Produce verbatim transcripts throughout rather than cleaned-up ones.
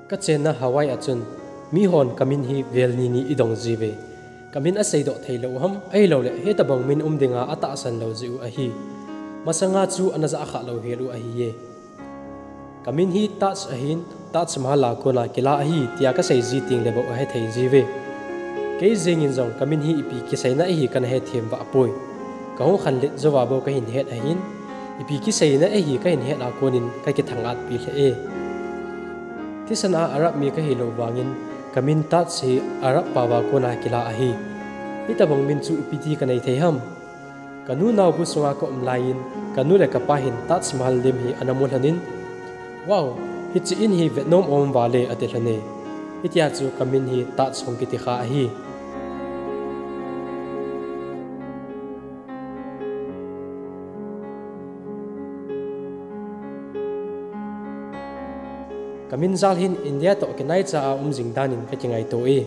Kachenna Hawaii a chun mihon kamin hi vel ni ni idong jiuve. Kamin aseidoh theilou u ham, ahilouleh hitobang min um dinga atahsan lou jeh u ahi. Masanga chu ana jah khah lou hel u ahiye. Kamin hi Taj ahin, Taj Mahal a kona kila ahi tia kasei ji tengle bou ahethei jiuve. Kei jengin jong kamin hi ipi kiseina ahi kana hethem vah poi. Kahung khanlet jouva bou kahin het ahin, ipi kiseina ahi kahin het a konin kakithang-at pi lheh e. Thisan a Arab mi kahilou vangin, kamin Taj hi Arab paova kona kila ahi. Hitobang min chu ipiti kanei thei ham? Kanu naobu sunga kaum laiyin, kanu le kapa hin Taj Mahal lim hi ana mu lhonin, Wow, hiche in hi vetnom aum vale, ati lhone. Hitia chu kamin hi Taj hung kitikha ahi. Kamin jal hin India toh kinaicha a um jing danin kakingaito e.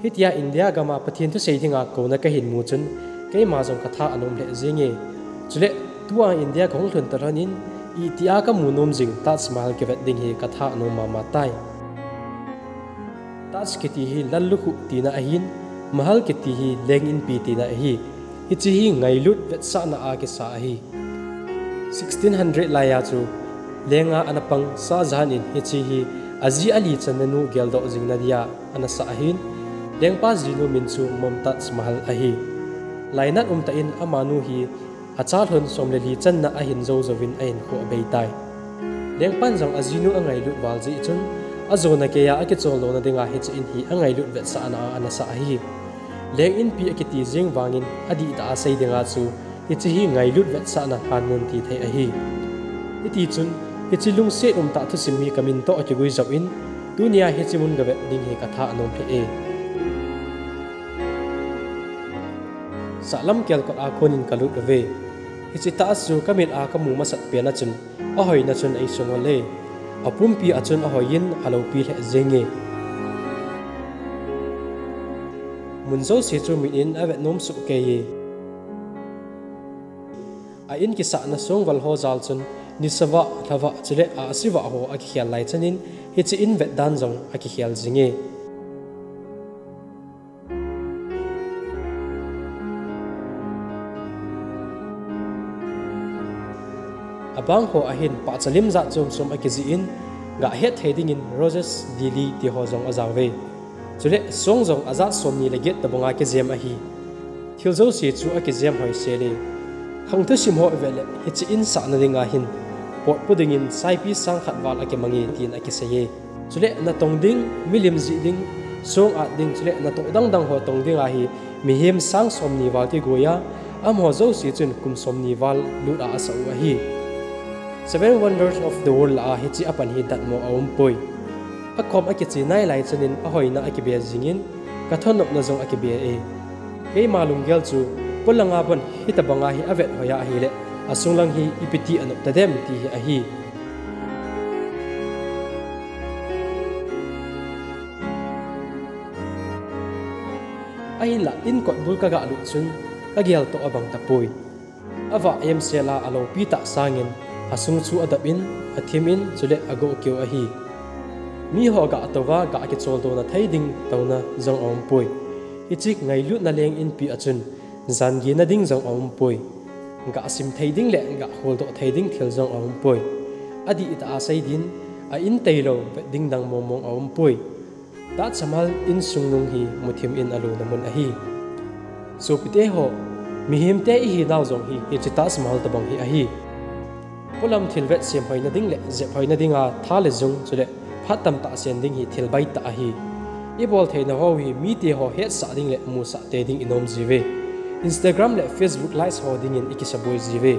Hitia India gama Pathen thusei dinga kouna kahin mu chun, keima jong katha anom lheh jenge. Chule, tua India kahung lhun talhonin, itia kamu nom jing Taj Mahal kivet ding hi katha anom mama tai. Taj kiti hi lallukhuh tina ahin, Mahal kiti hi leng inpi tina ahi. Hiche hi ngailut vetsahna a kisa ahi. Sixteen hundred laiya chu lenga ana pang Shah Jahan in hiche hi aji ali channa nu geldoh jingna dia ana sah ahin, lengpa jinu min chu Mumtaz Mahal ahi. Lainat umtah in amanu hi achalhon som le li channa ahin jou jouvin ahinkho abeitai. Lengpan jong ajinu angailut val jeh chun, ajona keiya akicholdo na dinga hiche in hi angailut vetsahna a ana sah ahi. Leng inpi akiti jeng vangin adihtah a sei dinga chu, hiche hi ngailut vetsahna lhanmun ti thei ahi. Hitichun, hiche lungset umtah thusim hi kamin toh akigui jouvin, tunia hiche mun gavet ding hi katha anom lheh e. Sahlam kelkot a konin kalut uve. Hiche Taj chu kamit a kamu masat pen a chun, ahoina chun eisungol e. Apumpi a chun ahoiyin aloupi lheh jenge. Mun jouse chu mitin avet nom sohkeiye. A in kisahna songval ho jal chun, nisavah, lhavah chule ahsivah ho akikhel lai chanin, hiche in vetdan jong akikhel jinge. Abang ho ahin pahcha lim jat chom chom akijih in, gahet thei dingin Roses Daily tiho jong ajao uve. Chule song jong ajat somni le get tobanga kijem ahi. Thil jouse chu akijem hoisel e. Khang thusim ho ivet le hiche in sahna dinga hin, potpu dingin saipi sang khat val akimange tin akiseiye. Chule natong ding, milim jih ding, song at ding, chule natoh dang dang ho tong dinga hi mihem sang somni val kigoi a, amaho jouse chun kum somni val lut a asah u ahi. Seven Wonders of the World lah a hiche apan hi datmo aumpoi. Akom akiche nailai chanin ahoina akibe jingin, kathonopna jong akibe e. Keima lunggel chu, polanga bon hitobanga hi avet hoiya ahile, asunglang hi ipiti anop tadem ti hi ahi. Ahinlah in kotbul kagalut chun, kageltoh abang tapoi. Avah emsel a aloupi tah sangin, asung chu adap in, athim in, chule agoh keu ahi. Miho gatou va, gakicholdo na thei ding touna jong aumpoi. Hiche ngailutna leng inpi a chun, jan gena ding jong aumpoi. Gasim thei ding le gakholdoh thei ding thil jong aumpoi. Adihtah a sei din, a in tailou vet ding dang mong mong aumpoi. Taj Mahal insungnung hi muthim in alouna mun ahi. Sopite ho, mihemte ihinau jong hi hiche Taj Mahal tobang hi ahi. Polam thilvet semhoina ding le jephoina dinga tha le jung chule phat tamtah sen ding hi thil baitah ahi. Ibol theina ho hi miteho hetsah ding le musahte ding inom jiuve. Instagram le Facebook likes ho dingin ikisaboi jiuve.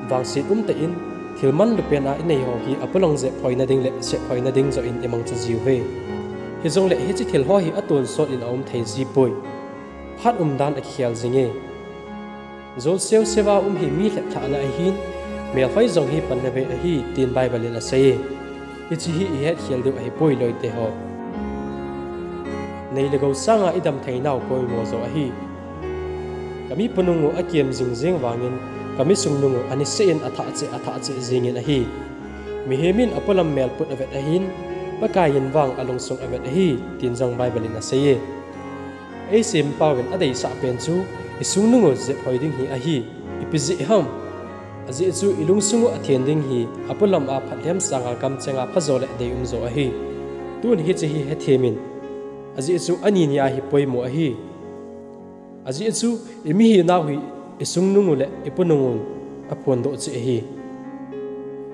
Vangset umtah in, thil manlu pen a inei ho hi apolang jephoina ding le sephoina ding joh in imangcha jiuve. Hijongle hiche thil ho hi atonsot in aum thei jipoi. Phat umdan akikhel jinge. Jol seu seuva um hi mi lheplhahna ahin, melhoi jong hi panna bei ahi, tin Bible in aseiye. Hiche hi ihetkhel diu ahipoi loite ho. Nei le gou sanga idam theinau poimo jo ahi. Kami punung u akiem jingjing vangin, kami sungnung u aniseh in athah cheh, athah cheh jingin ahi. Mihem in apolam melput avet ahin, Pakaiyin vang alungsung avet ahi, tin jong Bible in aseiye. Eisempau vin adeisah pen chu, isungnung u jephoi ding hi ahi, ipi jeh ham? Ajeh chu ilungsung u athen ding hi, apolam a phatlhem sanga gamchenga phajo le deium jo ahi. Tun hiche hi hethemin, ajeh chu ani nia hi poimo ahi. Ajeh chu imihinau hi isungnung u le iponung un aphondoh cheh ahi.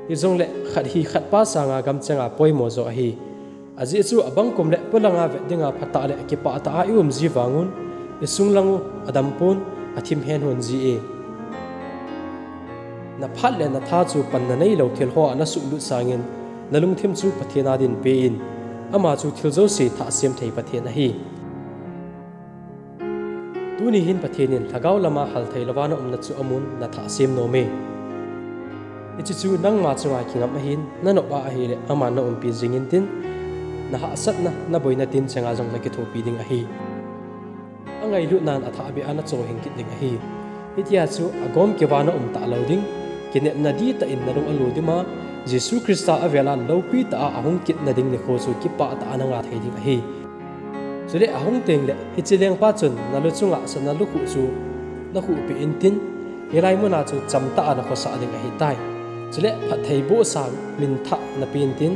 Hijongle khat hi khatpa sanga gamchenga poimo jo ahi. Ajeh chu abangkum le polanga vet dinga phatah le kipah tah a ium ji vangun, isunglang u adampon, athim henhon ji e. Naphat le natha chu panna neilou thil hoa nasuhlut sangin, nalungthim chu Pathen a dinpeh in, ama chu thil jouse thahsem thei Pathen ahi. Tuni hin Pathen in lhagao lama halthei louva naumna chu amun, nathahsem nome. Hiche chu nangma chunga kingam ahin, nanop a ahile aman naumpi jingin tin, nahahsatna, naboina tin chenga jong nakithopi ding ahi. Angailutnan athahbeh a nachohhing kit ding ahi. Hitia chu agom keuva naum talou ding, kinepna dihtah in nalung alu dima, Jesu Christa avela loupitah a ahung kitna ding nikho chu kipah tah a nanga thei ding ahi. Chule ahung tengle hiche lengpa chun nalu chunga sana lukhuh chu nakhuhpeh intin, hilai muna chu chamtah a nakhosah ding ahitai. Chule phattheibohsa minthah napen tin,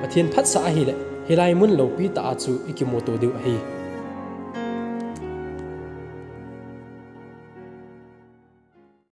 Pathen phatsah ahile hilai mun loupitah a chu ikimuto diu ahi.